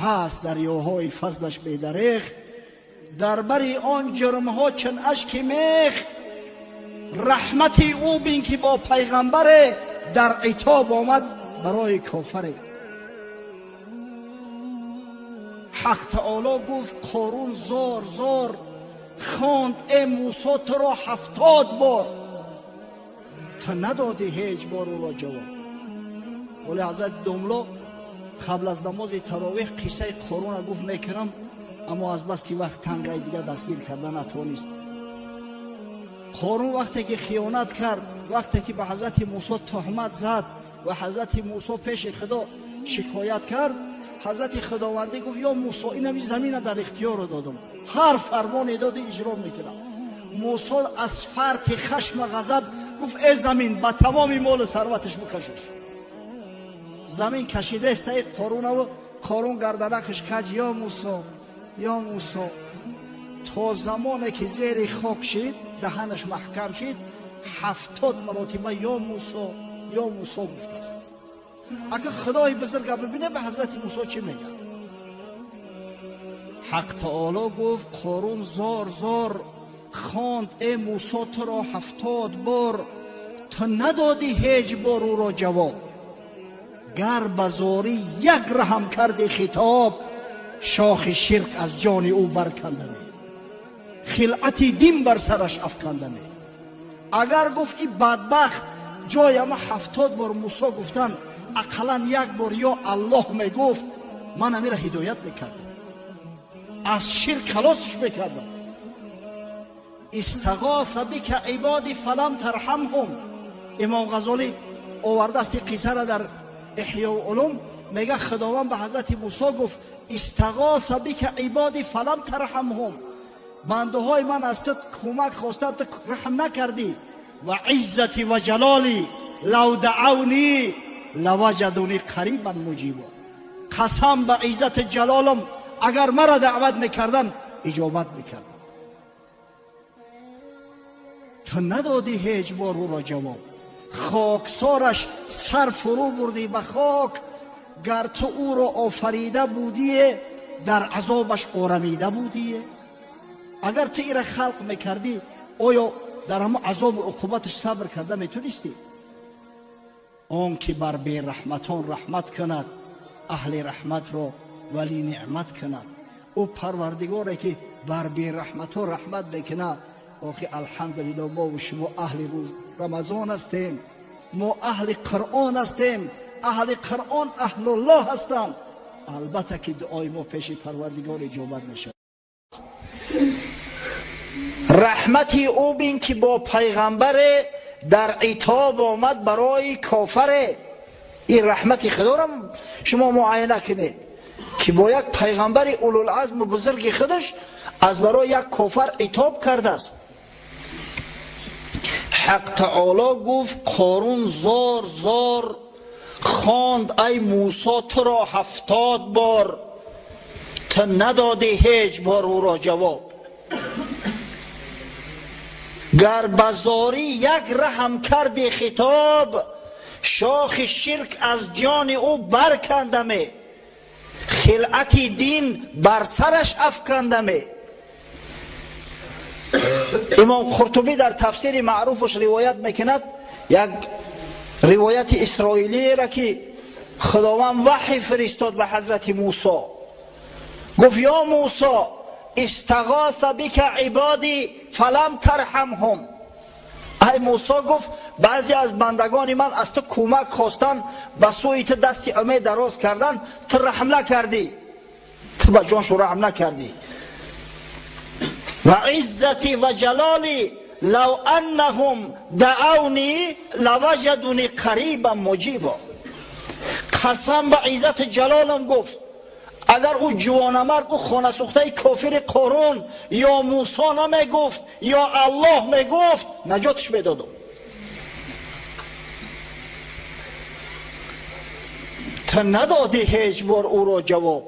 Ҳаст дарёҳои фазлаш бедареғ, дар бари он ҷурмҳо чун ашки мех. Раҳмати ӯ бин ки бо пайғамбаре дар итоб омад барои кофаре. Ҳақ таоло гуфт Қорун зор зор хонд э Мусо туро 70 бор, ту надодӣ ҳеҷ бор ӯро ҷавоб. Вале ҳазрат домло қабл аз намози таровеҳ қиссаи Қорунро гуфт мекунам, аммо аз бас ки вақт тангай дигар дастгир карда натавонист. Қорун вақте ки хиёнат кард, вақте ки ба ҳазрати Мусо туҳмат зад ва ҳазрати Мусо пеши Худо шикоят кард, ҳазрати Худовандӣ гуфт ё Мусо, инами замина дар ихтиёро додам, ҳар фармоне доди иҷро мекунам. Мусо аз фарти хашма ғазаб гуфт э замин, ба тамоми молу сарваташ бикашаш. Замин кашидаст эй Қорунаву Қорун гарданакаш каҷ, ё Мусо, ё Мусо. То замоне ки зери хок шид, даҳанаш маҳкам шид, 70 маротиба ё Мусо, ё Мусо гуфтааст. Ака Худои бузурга бибине ба ҳазрати Мусо чӣ мегӯяд. Ҳақ таоло гуфт Қорун зор зор хонд э Мусо туро 70 бор, ту надодӣ ҳеҷ бор ӯро ҷавоб. Гар ба зорӣ як раҳм карди хитоб, шохи ширк аз ҷони ӯ баркандаме, хилъати дин бар сараш афкандаме. Агар гуфт и бадбахт ҷои ама 70 бор Мусо гуфтан, ақаллан як бор ё Аллоҳ мегуфт, ман амира ҳидоят мекардам, аз ширк халосш мекардам. Истағоса бика ибоди фалам тарҳамҳум. Имом Ғазолӣ овардааст ин қиссаро дар Эҳёу улум, мега Худованд ба ҳазрати Мусо гуфт истағоса бика ибоди фалам тарҳамҳум, бандаҳои ман аз ту кӯмак хостанд, ту раҳм накардӣ. Ва иззати ва ҷалоли лав даавни лаваҷадуни қарибан муҷибо. Қасам ба иззати ҷалолам, агар мара даъват мекарданд иҷобат мекардам. Ту надодӣ ҳеҷ бор ӯро ҷавоб, хоксораш сар фурӯ бурдӣ ба хок. Гар ту ӯро офарида будие, дар азобаш орамида будие. Агар ту ира халқ мекардӣ, оё дар ҳамон азобу уқубаташ сабр карда метонистӣ? Он ки бар бераҳматон раҳмат кунад, аҳли раҳматро вали неъмат кунад. Ӯ парвардигоре ки бар бераҳматон раҳмат мекунад. Охи алҳамдулиллоҳ, мо шумо аҳли рӯз Рамазон ҳастем, мо аҳли Қуръон ҳастем, аҳли Қуръон аҳлуллоҳ ҳастанд. Албатта ки дуои мо пеши парвардигор иҷобат мешавад. Раҳмати ӯ бин ки бо пайғамбаре дар итоб омад барои кофаре. Ин раҳмати Худорам шумо муайяна кунед ки бо як пайғамбари улулазму бузурги худаш аз барои як кофар итоб кардааст. Ҳақ таоло гуфт Қорун зор зор хонд ай Мусо туро 70 бор, ту надодӣ ҳеҷ бор ӯро ҷавоб. Гар ба зорӣ як раҳм карди хитоб, шохи ширк аз ҷони ӯ баркандаме, хилъати дин бар сараш афкандаме. Имом Қуртубӣ дар тафсири маъруфаш ривоят мекунад як ривояти исроилиеро ки Худованд ваҳй фиристод ба ҳазрати Мусо. Гуфт ё Мусо, истағоса бика ибоди фалам тарҳамҳум. Ай Мусо, гуфт баъзе аз бандагони ман аз ту кӯмак хостанд, ба сӯи ту дасти умед дароз карданд, ту раҳм накардӣ, ту ба ҷоншу раҳм накардӣ. Ва иззати ва ҷалоли лав аннаҳум даавни лаваҷадуни қарибан муҷибо. Қасам ба иззати ҷалолам, гуфт агар ӯ ҷувонамард, ӯ хонасӯхтаи кофири Қорун ё Мусо намегуфт, ё Аллоҳ мегуфт, наҷотш медодум. Ту надодӣ ҳеҷ бор ӯро ҷавоб.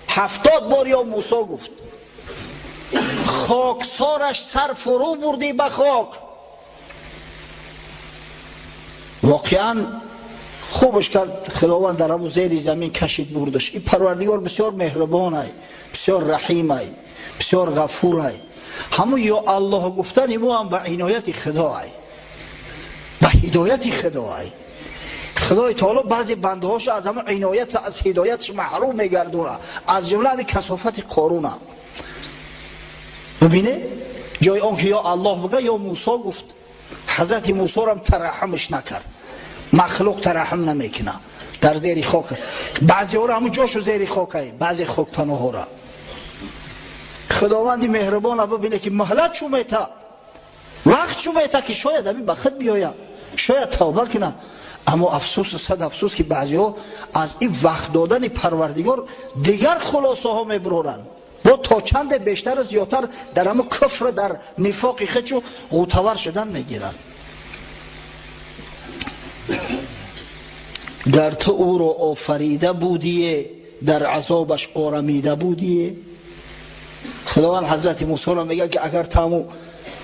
70 бор ё Мусо гуфт. Хоксораш сар фурӯ бурдӣ ба хок. Воқеан Хубаш кард Худованд, дар ҳамун зери замин кашид, бурдаш. Ин Парвардигор бисёр меҳрубонай, бисёр раҳимай, бисёр ғафурай. Ҳамун ё Аллоҳ гуфтани мо ҳам ба инояти Худоай, ба ҳидояти Худоай. Худои таоло баъзе бандаҳошо аз ҳамун иноят, аз ҳидояташ маҳрум мегардона, аз ҷумла ҳамин касофати Қоруна. Бибине, ҷои он ки ё Аллоҳ бигӯ, ё Мусо гуфт. Ҳазрати Мусорам тараҳҳумаш накард. Махлуқ тараҳҳум намекуна дар зери хок. Баъзеҳоро ҳамун ҷошу зери хокай, баъзе хокпаноҳҳоро. Худованди меҳрубона бибине ки муҳлат чӯ мета, вақт чӯ мета, ки шояд ҳамин ба худ биёя, шояд тавба куна. Аммо афсӯс, сад афсӯс, ки баъзеҳо аз ин вақт додани Парвардигор дигар хулосаҳо мебуроранд. Бо то чанде бештару зиёдтар дар ҳамун куфр, дар нифоқи худчу ғӯтавар шудан мегиранд. Гар ту ӯро офарида будие, дар азобаш орамида будие. Худованд ҳазрати Мусоро мегӯяд, ки агар ту ҳамун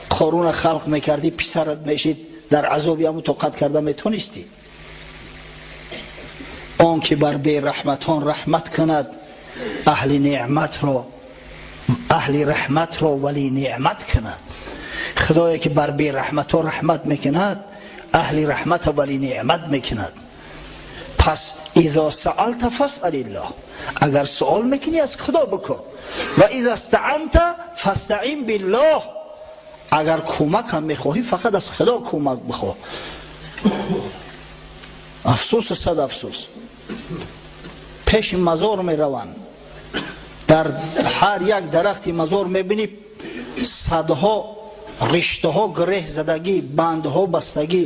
Қоруна халқ мекардӣ, писарат мешид, дар азоби ҳамун тоқат карда метонистӣ. Он ки бар бераҳматон раҳмат кунад, аҳли неъматро, аҳли раҳматро вали неъмат кунад. Худое ки бар бераҳматон раҳмат мекунад, аҳли раҳматро вали неъмат мекунад. Пас изо саалта фасалиллоҳ, агар суол мекунӣ аз Худо бикун. Ва изо стаанта фастаин биллоҳ, агар кӯмак ҳам мехоҳӣ фақат аз Худо кӯмак бихоҳ. Афсӯс, сад афсӯс, пеши мазор мераванд, дар ҳар як дарахти мазор мебинӣ садҳо риштаҳо гиреҳ задагӣ, бандҳо бастагӣ,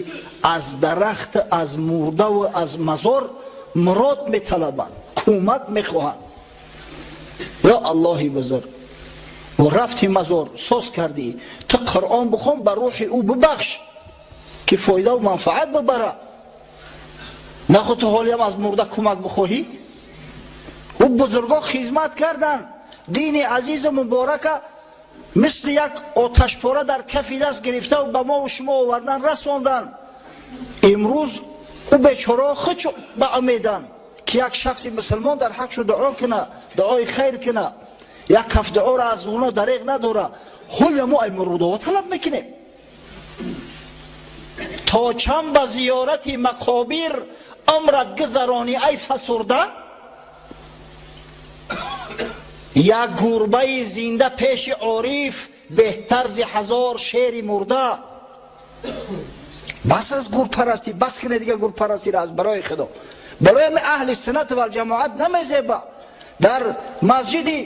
аз дарахт, аз мурдаву аз мазор мурод металабанд, кӯмак мехоҳанд. Ё Аллоҳи бузург, ва рафти мазор соз кардӣ, ту Қуръон бихон, ба рӯҳи ӯ бибахш ки фоидаву манфаат бибара. Наход ту ҳолиам аз мурда кӯмак бихоҳӣ? Ӯ бузургҳо хизмат карданд, дини азизу муборака мисли як оташпора дар кафи даст гирифтаву ба мову шумо овардан, расонданд. Имрӯз ӯ бечораҳо худчу ба умеданд ки як шахси мусулмон дар ҳақшу дуо куна, дуои хайр куна, як каф дуоро аз оно дареғ надора. Ҳолия мо ай мурудоҳо талаб мекунем. То чанд ба зиёрати мақобир умрат гузаронӣ, ай фасурда? Як гурбаи зинда пеши ориф беҳтар зи ҳазор шери мурда. Бас аз гурпарастӣ, бас кунед дига гурпарастиро аз барои Худо. Барои ҳамин аҳли суннат валҷамоат намезеба. Дар масҷиди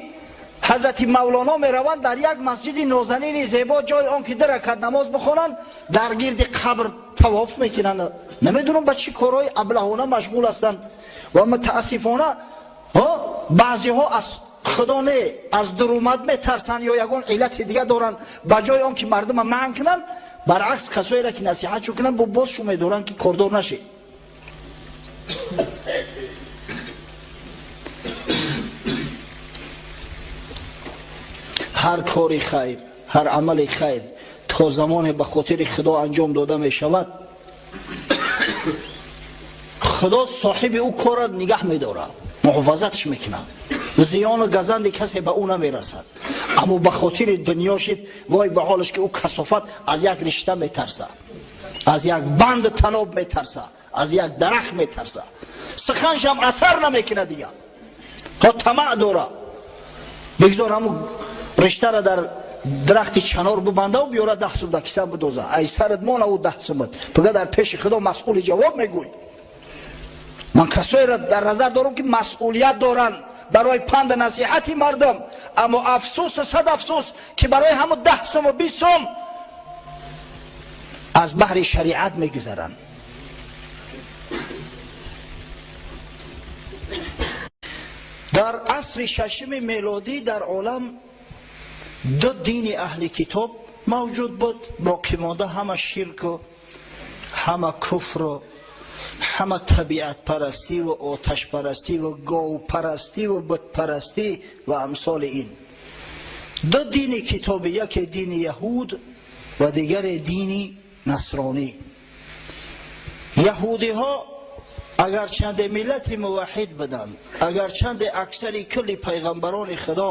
ҳазрати Мавлоно мераванд, дар як масҷиди нозанини зебо, ҷои он ки ду ракат намоз бихонанд, дар гирди қабр тавоф мекунанд. Намедонам ба чӣ корҳои аблаҳона машғул ҳастанд. Ва мутаассифона баъзеҳо аз Худо не, аз дурумад метарсанд ё ягон иллати дига доранд. Ба ҷои он ки мардума манъ кунанд, баръакс касоеро ки насиҳат чӯ кунанд, бо боз шу медоранд ки кордор нашед. Ҳар кори хайр, ҳар амали хайр то замоне ба хотири Худо анҷом дода мешавад, Худо соҳиби ӯ корро нигаҳ медорад, муҳофазатш мекунад, зиёну газанди касе ба ӯ намерасад. Аммо ба хотири дунё шид, вой ба ҳолаш ки ӯ касофат аз як ришта метарса, аз як банд таноб метарса, аз як дарахт метарса, суханшам асар намекунад дига, ҳо тамаъ дора. Бигзор ҳамун риштаро дар дарахти чанор бибандаву биёра 10 сум дар кисам бидоза, ай сарат мона ӯ 10 сумат, пага дар пеши Худо масъули ҷавоб мегӯй. Ман касоеро дар назар дорам ки масъулият доранд барои панду насиҳати мардум, аммо афсӯсу сад афсӯс ки барои ҳамун 10 суму 20 сум аз баҳри шариат мегузаранд. Дар асри шашуми мелодӣ дар олам ду дини аҳли китоб мавҷуд буд, боқӣ монда ҳама ширку, ҳама куфру, ҳама табиатпарастӣ ва оташпарастӣ ва говпарастӣ ва бутпарастӣ ва амсоли ин. Ду дини китоби, яке дини яҳуд ва дигаре дини насронӣ. Яҳудиҳо Агарчанде миллати муваҳҳид буданд, агарчанде аксари кулли пайғамбарони Худо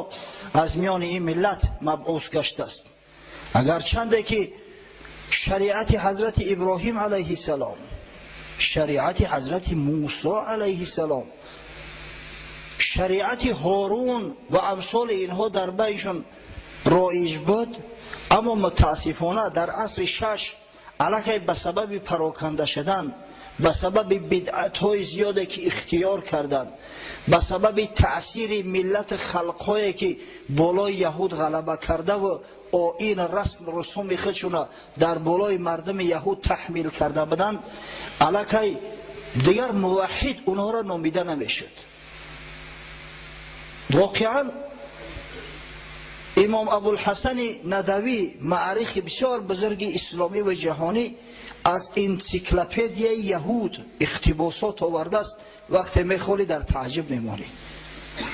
аз миёни ин миллат мабъус гаштааст, агарчанде ки шариати ҳазрати Иброҳим алайҳиссалом, шариати ҳазрати Мусо алайҳиссалом, шариати Ҳорун ва амсоли инҳо дар байншон роиҷ буд, аммо мутаассифона дар асри шаш аллакай ба сабаби пароканда шудан, ба сабаби бидъатҳои зиёде ки ихтиёр карданд, ба сабаби таъсири миллати халқҳое ки болои яҳуд ғалаба кардаву оин расм русуми худшуна дар болои мардуми яҳуд таҳмил карда буданд, аллакай дигар муваҳҳид онҳоро номида намешуд. Воқеан имом Абулҳасани Надавӣ, маърихи бисёр бузурги исломӣ ва ҷаҳонӣ, аз энсиклопедияи яҳуд иқтибосот овардааст. Вақте мехоҳӣ дар таъҷиб мемонӣ,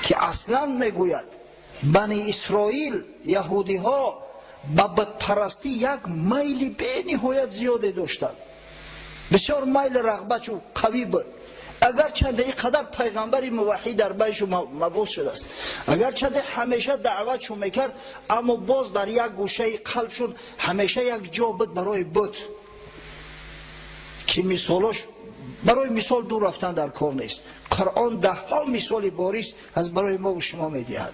ки аслан мегӯяд бани Исроил яҳудиҳо ба бутпарастӣ як майли бениҳоят зиёде доштанд, бисёр майли рағбатшу қавӣ буд. Агарчанде ин қадар пайғамбари муваҳҳид дар байншу мабъус шудааст, агарчанде ҳамеша даъватшу мекард, аммо боз дар як гӯшаи қалбшун ҳамеша як ҷо буд барои бут, ки мисолош барои мисол дур рафтан дар кор нест. Қуръон даҳҳо мисоли борис аз барои мо шумо медиҳад,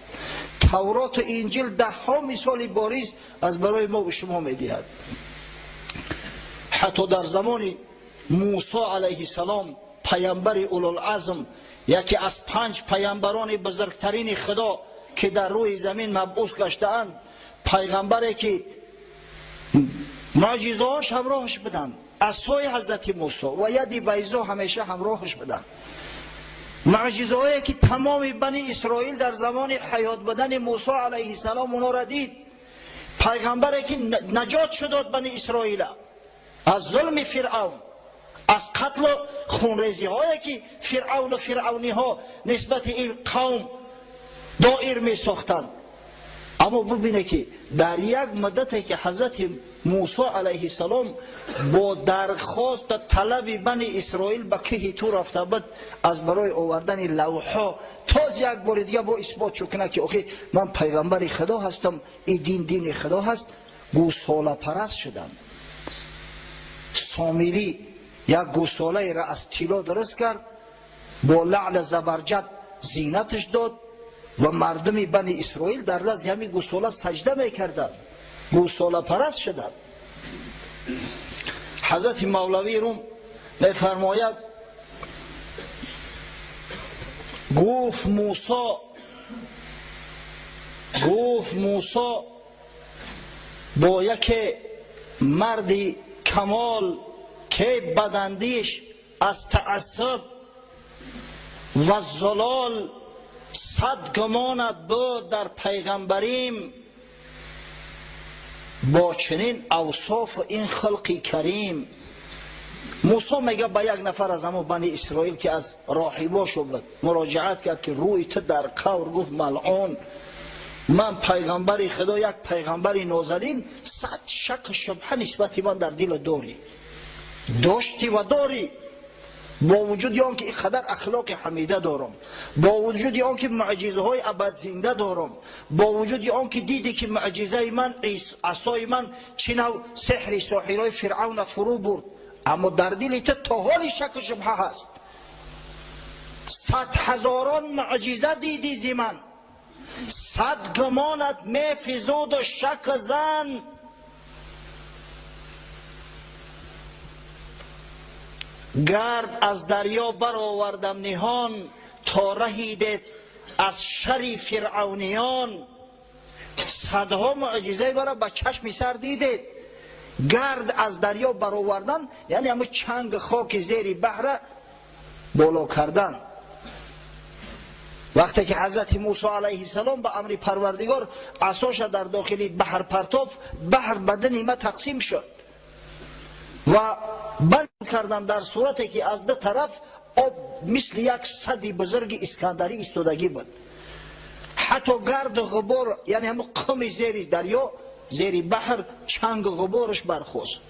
Тавроту Инҷил даҳҳо мисоли борис аз барои мо шумо медиҳад. Ҳатто дар замони Мусо алайҳиссалом, паямбари улулазм, яке аз панҷ паямбарони бузургтарини Худо ки дар рӯи замин мабъус гаштаанд, пайғамбаре ки муъҷизаҳош ҳамроҳаш буданд, асои ҳазрати Мусо ва яди байзо ҳамеша ҳамроҳаш буданд, муъҷизаҳое ки тамоми бани Исроил дар замони ҳаёт будани Мусо алайҳиссалом онҳоро дид, пайғамбаре ки наҷот шудод бани Исроила аз зулми Фиръавн, аз қатлу хунрезиҳое ки Фиръавну фиръавниҳо нисбати ин қавм доир месохтанд. Аммо бубине ки дар як муддате ки ҳазрати Мусо алайҳиссалом бо дархост ва талаби бани Исроил ба кӯҳи Тур рафта буд аз барои овардани лавҳҳо, тоз як бори дига бо исбот шуд кунад ки охи ман пайғамбари Худо ҳастам, ин дин дини Худо ҳаст, гӯсолапараст шуданд. Сомирӣ як гӯсолаеро аз тилло дуруст кард, бо лаъла забарҷад зинаташ дод ва мардуми бани Исроил дар назди ҳамин гӯсола саҷда мекарданд, гӯсолапараст шуданд. Ҳазрати Мавлавии Рум мефармояд: гуфт Мусо, гуфт Мусо бо яке марди камол ки бадандиш аз таассуб ва зулол сад гумонат буд дар пайғамбарим, бо чунин авсофу ин хулқи карим. Мусо мега ба як нафар аз ҳамон бани Исроил ки аз роҳибошо буд муроҷиат кард ки рӯи ту дар қавр. Гуфт: малъун, ман пайғамбари Худо, як пайғамбари нозалин, сад шак шубҳа нисбати ман дар дила дорӣ, доштӣ ва дорӣ, бо вуҷуди он ки ин қадар ахлоқи ҳамида дорам, бо вуҷуди он ки муъҷизаҳои абадзинда дорам, бо вуҷуди он ки дидӣ ки муъҷизаи ман, асои ман чӣ нав сеҳри соҳирои Фиръавна фурӯ бурд, аммо дар дили ту то ҳоли шаку шубҳа ҳаст. Сад ҳазорон муъҷиза дидӣ зи ман, сад гумонат мефизуду шак зан. Гард аз дарё баровардам ниҳон, то раҳидед аз шари фиръавниён. Садҳо муъҷизаи маро ба чашми сар дидед. Гард аз дарё баровардан яъне ҳамун чанг хоки зери баҳра боло кардан. Вақте ки ҳазрати Мусо алайҳиссалом ба амри Парвардигор асоша дар дохили баҳр партоф, баҳр ба ду нима тақсим шуд ва банд кардан дар сурате ки аз ду тараф об мисли як сади бузурги Искандарӣ истодагӣ буд. Ҳатто гарду ғубор, яъне ҳамун қуми зери дарё, зери баҳр, чангу ғубораш бархост.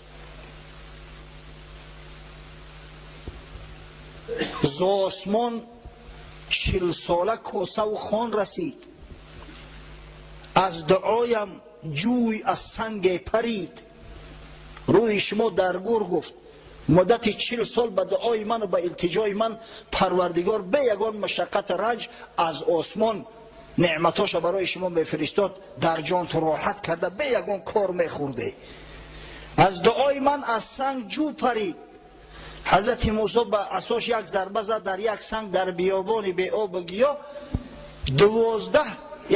З осмон 40 сола косаву хон расид, аз дуоям ҷӯй аз санге парид. Рӯҳи шумо дар гур гуфт: муддати 40 сол ба дуои ману ба илтиҷои ман Парвардигор бе ягон машаққат ранҷ аз осмон неъматоша барои шумо мефиристод, дар ҷонту роҳат карда, бе ягон кор мехӯрде. Аз дуои ман аз санг ҷӯ парид. Ҳазрати Мусо ба асош як зарба зад дар як санг дар биёбони беобу гиёҳ, 12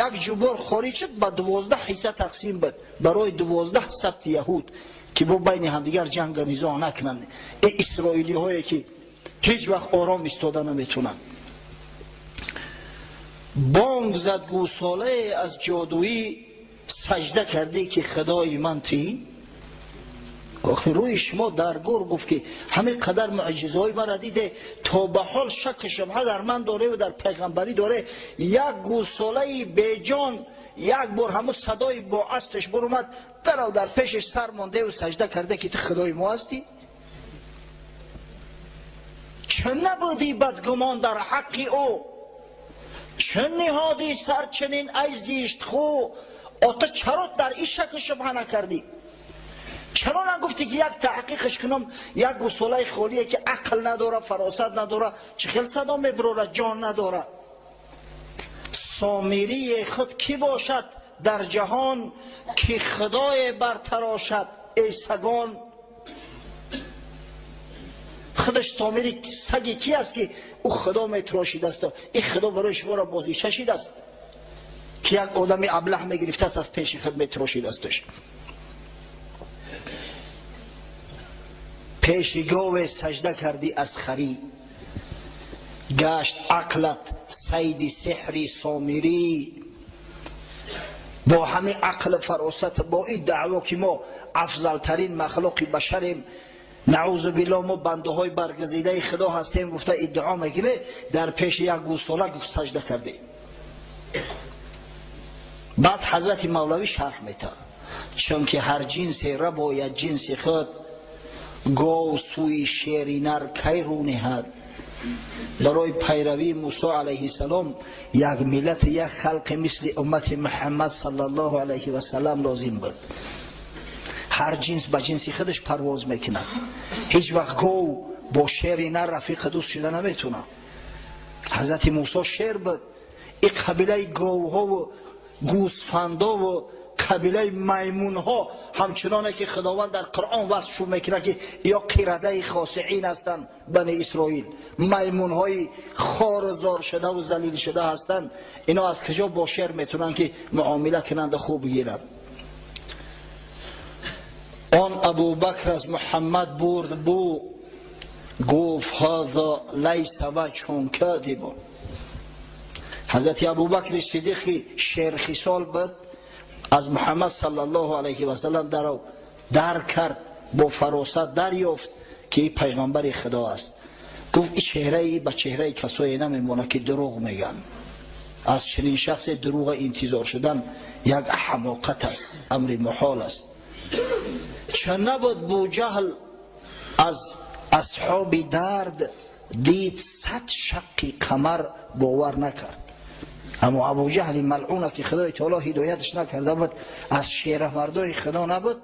як ҷубор хориҷ шуд, ба 12 ҳисса тақсим буд барои 12 сабти яҳуд, ки бо байни ҳамдигар ҷанга низоъ накунанд. Э исроилиҳое, ки ҳеҷ вақт ором истода наметунанд. Бонг зад гӯсолае аз ҷодуӣ: саҷда кардӣ, ки худои ман тӣ. Охир рӯи шумо дар гур гуфт, ки ҳамин қадар муъҷизаҳои маро диде, то ба ҳол шакку шубҳа дар ман доре ва дар пайғамбарӣ доре. Як гӯсолаи беҷон як бор ҳамун садои бо асташ буромад, дарав дар пешаш сар мондеву саҷда карде, ки ту худои мо ҳастӣ. Чӣ набудӣ бадгумон дар ҳаққи ӯ? Чӣ ниҳодӣ сар чунин, ай зиштхӯ? О, ту чаро дар ин шакку шубҳа накардӣ? Чаро нагуфтӣ, ки як таҳқиқаш кунам, як гусолаи холие, ки ақл надора, фаросат надора, чӣ хел садо мебурора, ҷон надора? Сомирии худ кӣ бошад дар ҷаҳон, ки худое бартарошад, эй сагон? Худаш Сомири саги ки аст, ки ӯ худо метарошидааст? Ин худо барои шуморо бозича шидааст, ки як одами аблаҳ мегирифтааст, аз пеши худ метарошидасташ? Пеши гове саҷда кардӣ аз харӣ, гашт ақлат сайди сеҳри Сомирӣ. Бо ҳамин ақлу фаросат, бо ин даъво, ки мо афзалтарин махлуқи башарем, наъузу биллоҳ, мо бандаҳои баргузидаи худо ҳастем, гуфта иддао мекунӣ, дар пеши як гӯсола гуфт саҷда кардӣ. Баъд ҳазрати Мавлавӣ шарҳ метавад: чунки ҳар ҷинсе рабояд ҷинси худ, гов сӯи шери нар кай рӯ ниҳад? Барои пайравии Мусо алайҳиссалом як миллати, як халқи мисли уммати Муҳаммад саллаллоҳу алайҳи васалам лозим буд. Ҳар ҷинс ба ҷинси худаш парвоз мекунад. Ҳеҷ вақт гов бо шери нар рафиқи дӯст шуда наметунад. Ҳазрати Мусо шер буд, и қабилаи говҳову гӯсфандову қабилаи маймунҳо, ҳамчуноне ки Худованд дар Қуръон васфшон мекунад, ки ё қирадаи хосиин ҳастанд, бани Исроил маймунҳои хору зор шудаву залил шуда ҳастанд. Ино аз куҷо бо шер метунанд, ки муомила кунанду хуб гиранд? Он Абубакр аз Муҳаммад бурд бу, гуфт: ҳаза лайса ваҷҳун кадибун. Ҳазрати Абубакри Сидиқи шерхисол буд, аз Муҳаммад саллаллоҳу алайҳи васалам дарав дарк кард, бо фаросат дарёфт, ки ин пайғамбари худо аст. Гуфт: ин чеҳраи ба чеҳраи касое намемонад, ки дурӯғ мегӯянд. Аз чунин шахсе дурӯға интизор шудан як ҳамоқат аст, амри муҳол аст. Чӣ набуд Буҷаҳл аз асҳоби дард, дид 100 шаққи қамар, бовар накард. Аммо Абуҷаҳли малъуна, ки Худои таоло ҳидояташ накарда буд, аз шерамардои худо набуд,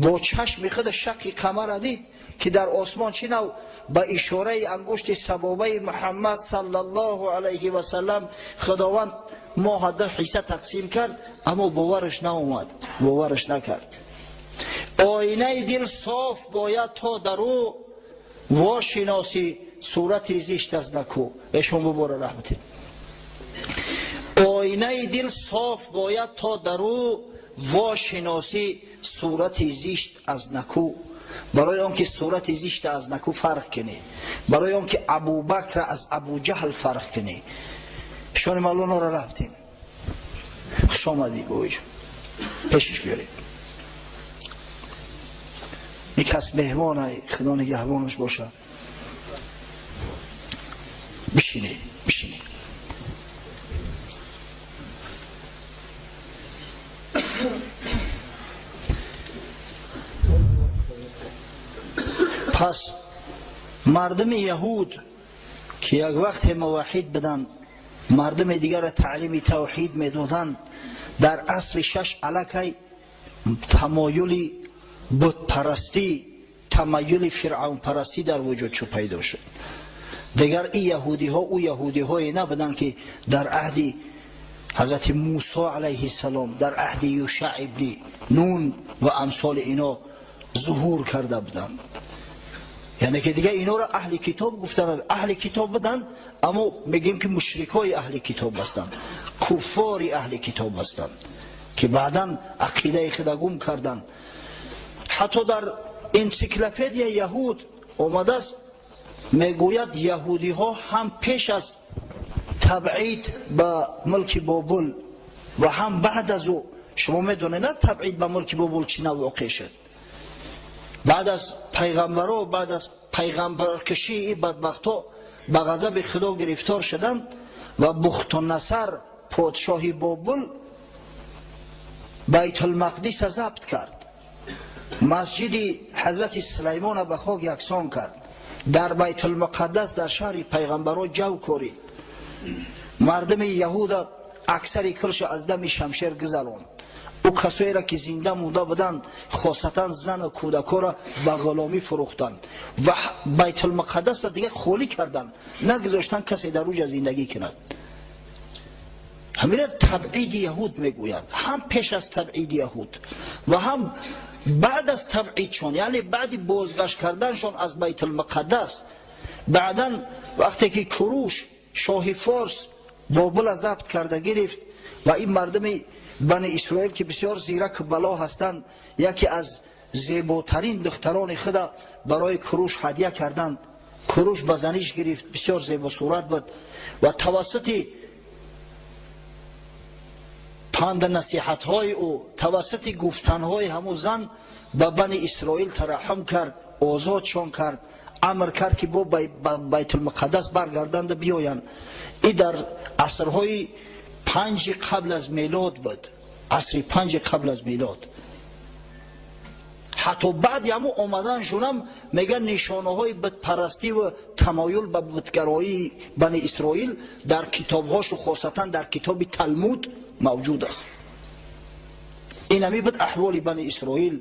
бо чашми худ шаққи қамара дид, ки дар осмон чӣ нав ба ишораи ангушти сабобаи Муҳаммад саллаллоҳу алайҳи васалам Худованд моҳа ду ҳисса тақсим кард, аммо бовараш наомад, бовараш накард. Оинаи дил соф бояд, то дар ӯ вошиносӣ сурати зишт аз наку. Эшон бубора раҳматин. Оинаи дил соф бояд, то дар ӯ вошиносӣ сурати зишт аз наку. Барои он ки сурати зишта аз наку фарқ кунӣ, барои он ки Абубакра аз Абуҷаҳл фарқ кунӣ. Шони Мавлоноро рафтем. Хуш омадӣ, бобоҷон, пешиш биёрем. Ин кас меҳмонай, худо нигаҳбонаш боша. Бишинӣ, бишинӣ. Пас мардуми яҳуд, ки ки як вақте муваҳҳид буданд, мардуми дигарро таълими тавҳид медоданд, дар асри шаш аллакай тамоюли бутпарастӣ, тамаюли фиръавнпарастӣ дар вуҷуд шуд, пайдо шуд. Дигар ин яҳудиҳо ӯ яҳудиҳое набуданд, ки дар аҳди ҳазрати Мусо алайҳиссалом, дар аҳди Юшаъ ибни Нун ва амсоли ино зуҳур карда буданд. Яъне ки дигар инора аҳли китоб гуфтанд, аҳли китоб буданд, аммо мегӯем, ки мушрикҳои аҳли китоб ҳастанд, куффори аҳли китоб ҳастанд, ки баъдан ақидаи худа гум карданд. Ҳатто дар энсиклопедияи яҳуд омадааст, мегӯяд, яҳудиҳо ҳам пеш аз табъид ба мулки Бобул ва ҳам баъд аз ӯ. Шумо медонед, на, табъид ба мулки Бобул чӣ нав воқеъ шуд? Баъд аз пайғамбаро, баъд аз пайғамбаркашии ин бадбахтҳо ба ғазаби Худо гирифтор шуданд ва Бухтунасар, подшоҳи Бобул, Байтулмақдиса забт кард, масҷиди ҳазрати Сулаймона ба хок яксон кард, дар Байтулмуқаддас, дар шаҳри пайғамбаро ҷав корид, мардуми яҳуда аксари кулша аз дами шамшер гузаронд. Ӯ касоеро, ки зинда монда буданд, хосатан зану кӯдакҳоро ба ғуломӣ фурӯхтанд ва Байтулмуқаддасро дигар холӣ карданд, нагузоштанд касе дар уҷа зиндагӣ кунад. Ҳамина табъиди яҳуд мегӯянд. Ҳам пеш аз табъиди яҳуд ва ҳам баъд аз табъидшон, яъне баъди бозгашт карданшон аз Байтулмуқаддас, баъдан вақте ки Куруш, шоҳи форс, Бобула забт карда гирифт ва ин мардуми Бани Исроил, ки бисёр зирак бало ҳастанд, яке аз зеботарин духтарони худа барои Куруш ҳадя карданд. Куруш ба заниш гирифт, бисёр зебосурат буд ва тавассути панду насиҳатҳои ӯ, тавассути гуфтанҳои ҳамун зан ба Бани Исроил тараҳҳум кард, озодшон кард, амр кард, ки бо ба Байтулмуқаддас баргарданда биёянд. И дар асрҳои панҷи қабл аз мелод буд, асри панҷи қабл аз мелод. Ҳатто баъди ҳамун омаданшонам, мегӯянд, нишонаҳои бутпарастӣ ва тамоюл ба бутгароии Бани Исроил дар китобҳошу, хосатан дар китоби Талмуд мавҷуд аст. Ин ҳами буд аҳволи Бани Исроил.